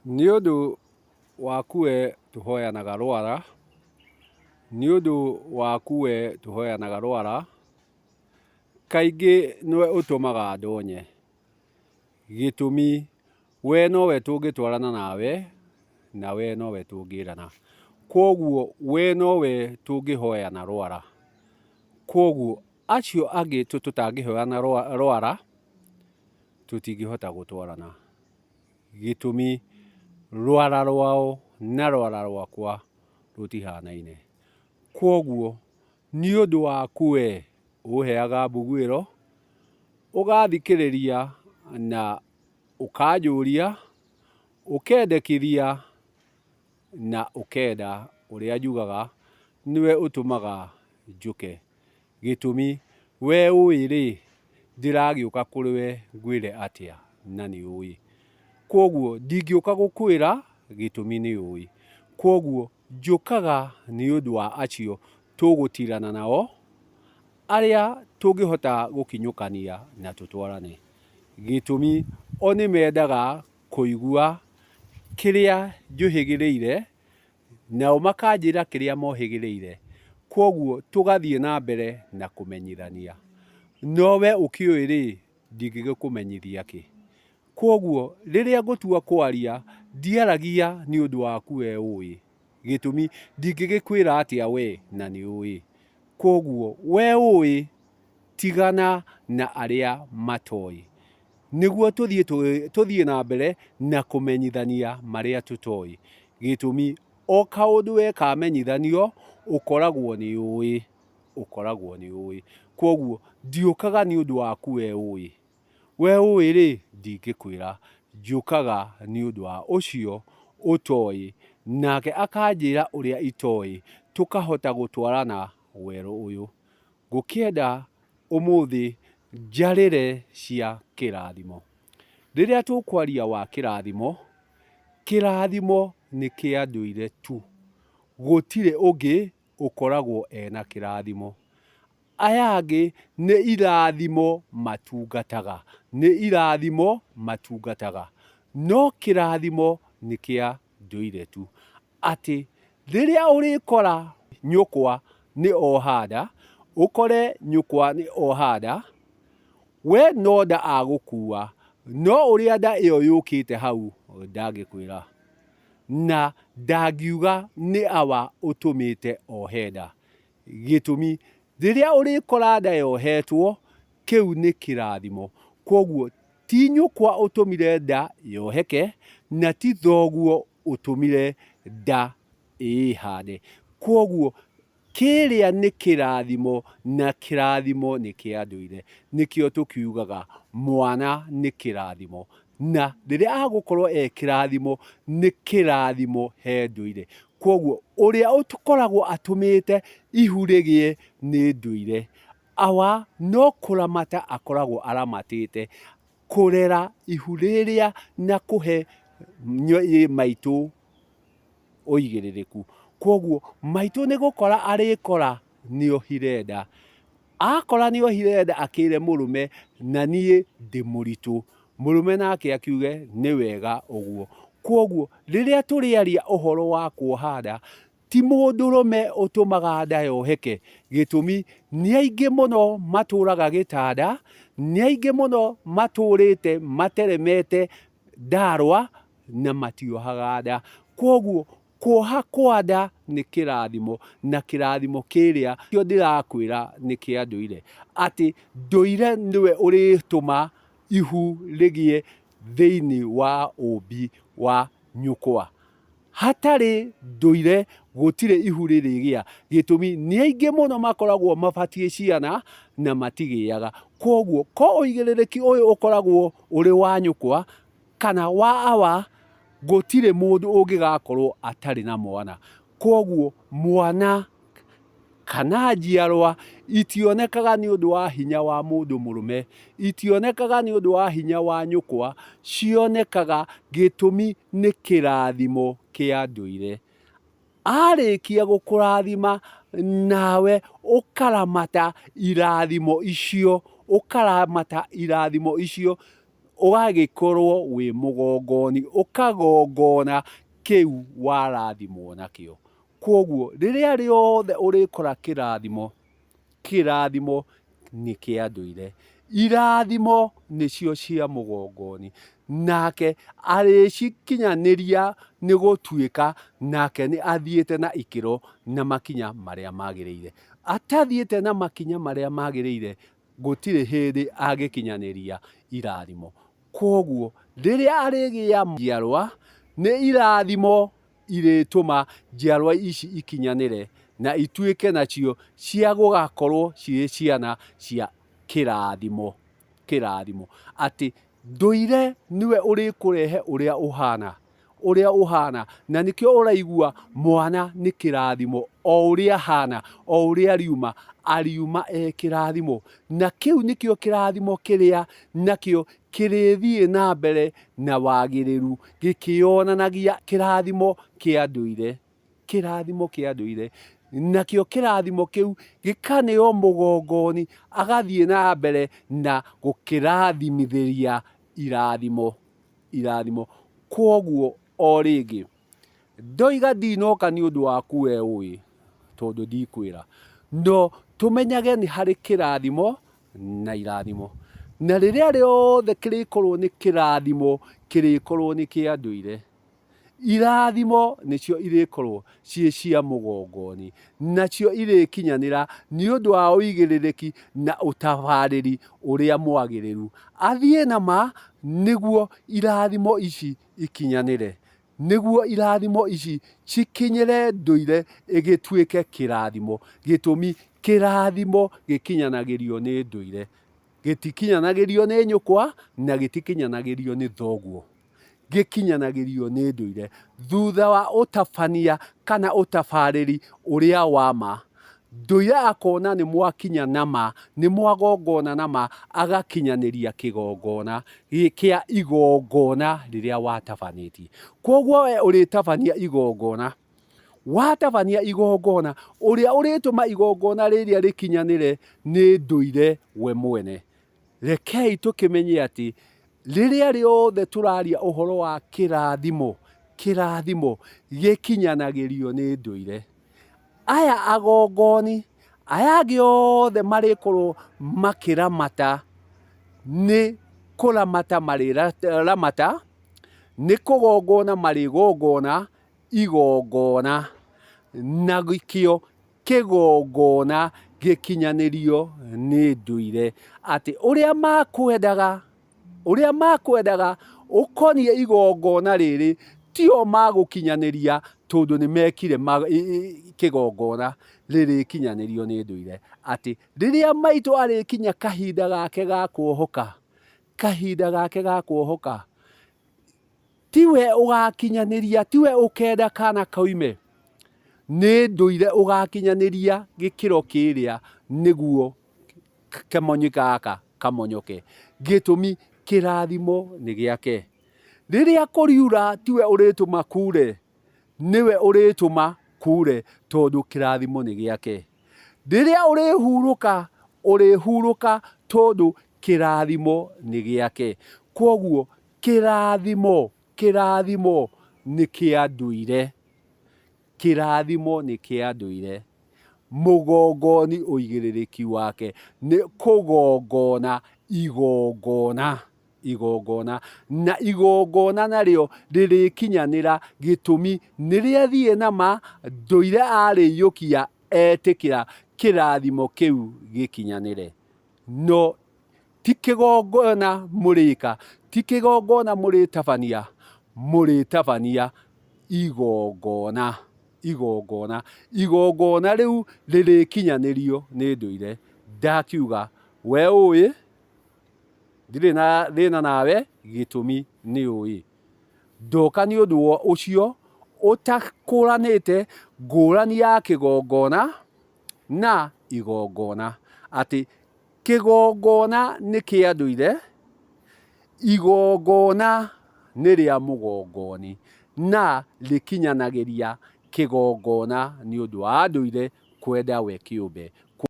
Nĩ ũndũ waku we tũhoyanaga rwara, nĩ ũndũ waku we tũhoyanaga rwara, kaingĩ nĩwe ũtũmaga ndonye. Gĩtũmi, we nowe tũngĩtwarana nawe, na we nowe tũngĩrana. Kwoguo we nowe tũngĩhoyana rwara. Kwoguo acio angĩ tũtangĩhoyana rwara, tũtingĩhota gũtwarana. Gĩtũmi, rwara rwao na rwara rwakwa rũtihanaine. Kwoguo nĩ ũndũ waku we ũheaga mbuguĩro, ũgathikĩrĩria na ũkanjũria, ũkendekithia na ũkenda ũrĩa njugaga, nĩwe ũtũmaga njũke. Gĩtũmi, we ũĩ-rĩ, ndĩragĩũka kũrĩ we ngwĩre atĩa na nĩ ũĩ. Kwoguo ndingĩũka gũkwĩra gĩtũmi nĩ ũĩ. Kwoguo njũkaga nĩ ũndũ wa acio tũgũtirana nao, arĩa tũngĩhota gũkinyũkania na tũtwarane. Gĩtũmi, o nĩ mendaga kũigua kĩrĩa njũhĩgĩrĩire Nao makanjĩra kĩrĩa mohĩgĩrĩire, kwoguo tũgathiĩ na mbere na kũmenyithania. No we ũkĩũĩ-rĩ, ndingĩgĩkũmenyithia kĩ? Kwoguo rĩrĩa ngũtua kwaria, ndiaragia nĩ ũndũ waku we ũĩ. Gĩtũmi, ndingĩgĩkwĩra atĩa we na nĩ ũĩ? Kwoguo we ũĩ, tigana na arĩa matoĩ. Nĩguo tũthiĩ tũthiĩ na mbere na kũmenyithania marĩa tũtoĩ. Gĩtũmi, o kaũndũ we kamenyithanio, ũkoragwo nĩ ũĩ, ũkoragwo nĩ ũĩ. Kwoguo ndiũkaga nĩ ũndũ waku we ũĩ. We ũĩ-rĩ, ndingĩkwĩra. Njũkaga nĩ ũndũ wa ũcio ũtoĩ, nake akanjĩra ũrĩa itoĩ, tũkahota gũtwarana werũ ũyũ. Ngũkĩenda ũmũthĩ njarĩre cia kĩrathimo. Rĩrĩa tũkwaria wa kĩrathimo, kĩrathimo nĩ kĩa ndũire tu. Gũtirĩ ũngĩ ũkoragwo ena kĩrathimo. Aya angĩ nĩ irathimo matungataga, nĩ irathimo matungataga. No kĩrathimo nĩ kĩa ndũire tu. Atĩ rĩrĩa ũrĩkora nyũkwa nĩ oha nda, ũkore nyũkwa nĩ oha nda, we no nda agũkua, no ũrĩa nda ĩyo yũkĩte hau ndangĩkwĩra. Na ndangiuga nĩ awa ũtũmĩte ohe nda. Gĩtũmi, rĩrĩa ũrĩkora nda yohetwo, kĩu nĩ kĩrathimo. Kwoguo ti nyũkwa ũtũmire nda yoheke, na ti thoguo ũtũmire nda ĩĩhande. Kwoguo kĩrĩa nĩ kĩrathimo na kĩrathimo nĩ kĩa ndũire. Nĩkĩo tũkiugaga mwana nĩ kĩrathimo. Na rĩrĩa agũkorwo e kĩrathimo, nĩ kĩrathimo he ndũire. Kwoguo ũrĩa ũkoragwo atũmĩte ihu rĩgĩe nĩ ndũire. Awa no kũramata akoragwo aramatĩte, kũrera ihu rĩrĩa na kũhe maitũ ũigĩrĩrĩku. Kwoguo maitũ nĩ gũkora arĩkora nĩ ohire nda. Akora nĩ ohire nda akĩre mũrũme na niĩ ndĩ mũritũ. Mũrũme nake akiuge nĩ wega ũguo. Kwoguo rĩrĩa tũrĩaria ũhoro wa kuoha nda, ti mũndũrũme ũtũmaga nda yoheke. Gĩtũmi nĩ aingĩ mũno matũraga gĩtanda, nĩ aingĩ mũno matũrĩte materemete ndarwa na matiohaga nda. Kwoguo kuoha kwa nda nĩ kĩrathimo, na kĩrathimo kĩrĩa kĩo ndĩrakwĩra nĩ kĩa ndũire. Atĩ ndũire nĩwe ũrĩtũma ihu rĩgĩe thĩinĩ wa ũmbi wa nyũkwa. Hatarĩ ndũire gũtirĩ ihu rĩrĩgĩa. Gĩtũmi nĩ aingĩ mũno makoragwo mabatiĩ ciana na matigĩaga. Kwoguo ko ũigĩrĩrĩki ũyũ ũkoragwo ũrĩ wa nyũkwa kana wa awa, gũtirĩ mũndũ ũngĩgakorwo atarĩ na mwana. Kwoguo mwana kana njiarwa itionekaga nĩ ũndũ wa hinya wa mũndũ mũrũme, itionekaga nĩ ũndũ wa hinya wa nyũkwa, cionekaga gĩtũmi nĩ kĩrathimo kĩa ndũire. Arĩkia gũkũrathima nawe ũkaramata irathimo icio, ũkaramata irathimo icio. Ũgagĩkorwo wĩ mũgongoni, ũkagongona kĩu warathimwo nakĩo. Kwoguo rĩrĩa rĩothe ũrĩkora kĩrathimo, kĩrathimo nĩ kĩa ndũire. Irathimo nĩcio cia mũgongoni, nake arĩcikinyanĩria nĩ gũtuĩka nake nĩ athiĩte na ikĩro na makinya marĩa magĩrĩire. Atathiĩte na makinya marĩa magĩrĩire, gũtirĩ hĩndĩ angĩkinyanĩria irathimo. Kwoguo rĩrĩa arĩgĩa njiarwa, nĩ irathimo irĩtũma njiarwa ici ikinyanĩre na ituĩke nacio cia gũgakorwo cirĩ ciana cia kĩrathimo, kĩrathimo. Atĩ ndũire nĩwe ũrĩkũrehe ũrĩa ũhana, ũrĩa ũhana, na nĩkĩo ũraigua mwana nĩ kĩrathimo, o ũrĩa ahana, o ũrĩa ariuma, ariuma e kĩrathimo. Na kĩu nĩkĩo kĩrathimo kĩrĩa nakĩo kĩrĩthiĩ na mbere na wagĩrĩru gĩkĩonanagia kĩrathimo kĩa ndũire, kĩrathimo kĩa ndũire. Nakĩo kĩrathimo kĩu gĩkaneo mũgongoni agathiĩ na mbere na gũkĩrathimithĩria irathimo, irathimo. Kwoguo o rĩngĩ, ndoiga ndinoka nĩ ũndũ waku we ũĩ, tondũ ndikwĩra, no tũmenyage nĩ harĩ kĩrathimo na irathimo. Na rĩrĩa rĩothe kĩrĩkorwo nĩ kĩrathimo, kĩrĩkorwo nĩ kĩa ndũire. Irathimo nĩcio irĩkorwo ciĩ cia mũgongoni, nacio irĩkinyanĩra nĩ ũndũ wa ũigĩrĩrĩki na ũtabarĩri ũrĩa mwagĩrĩru. Athiĩ na ma nĩguo irathimo ici ikinyanĩre, nĩguo irathimo ici cikinyĩre ndũire ĩgĩtuĩke kĩrathimo. Gĩtũmi, kĩrathimo gĩkinyanagĩrio nĩ ndũire, gĩtikinyanagĩrio nĩ nyũkwa na gĩtikinyanagĩrio nĩ thoguo. Gĩkinyanagĩrio nĩ ndũire thutha wa ũtabania kana ũtabarĩri ũrĩa wa ma. Ndũire akona nĩ mwakinya na ma, nĩ mwagongona na ma, agakinyanĩria kĩgongona kĩa igongona rĩrĩa watabanĩtie. Kwoguo we ũrĩtabania igongona, watabania igongona, ũrĩa ũrĩtũma igongona rĩrĩa rĩkinyanĩre nĩ ndũire we mwene. Rekei tũkĩmenye atĩ rĩrĩa rĩothe tũraria ũhoro wa kĩrathimo, kĩrathimo gĩkinyanagĩrio nĩ ndũire. Aya agongoni, aya angĩ othe marĩkorwo makĩramata, nĩ kũramata marĩramata, nĩ kũgongona marĩgongona igongona, na nĩkĩo kĩgongona gĩkinyanĩrio nĩ ndũire, atĩ ũrĩa makwendaga, ũrĩa makwendaga ũkoniĩ igongona rĩrĩ, tio magũkinyanĩria tondũ nĩ mekire kĩgongona, rĩrĩkinyanĩrio nĩ ndũire. Atĩ rĩrĩa maitũ arĩkinya kahinda gake ga kuohoka, kahinda gake ga kuohoka, Tiwe ũgakinyanĩria, tiwe ũkenda kana koime, nĩ ndũire ũgakinyanĩria gĩkĩro kĩrĩa nĩguo kamonyi gaka kamonyoke. Gĩtũmi kĩrathimo nĩ gĩake. Rĩrĩa kũriura tiwe ũrĩtũma kure, nĩwe ũrĩtũma kure tondũ kĩrathimo nĩ gĩake. Rĩrĩa ũrĩhurũka, ũrĩhurũka tondũ kĩrathimo nĩ gĩake. Kwoguo Kĩrathimo, kĩrathimo nĩ kĩa ndũire, kĩrathimo nĩ kĩa ndũire. Mũgongoni ũigĩrĩrĩki wake nĩ kũgongona igongona, igongona. Na igongona narĩo rĩrĩkinyanĩra gĩtũmi nĩ rĩathiĩ na ma, ndũire arĩiyũkia etĩkĩra kĩrathimo kĩu gĩkinyanĩre. No Ti kĩgongona mũrĩka, ti kĩgongona mũrĩtabania, mũrĩtabania igongona, igongona. Igongona rĩu rĩrĩkinyanĩrio nĩ ndũire. Ndakiuga, we ũĩ, ndirĩ na thĩna nawe, gĩtũmi nĩ ũĩ. Ndoka nĩ ũndũ ũcio ũtakũranĩte ngũrani ya kĩgongona na igongona. Atĩ Kĩgongona nĩ kĩa ndũire, igongona nĩ rĩa mũgongoni, na rĩkinyanagĩria kĩgongona nĩ ũndũ wa ndũire kwenda we kĩũmbe.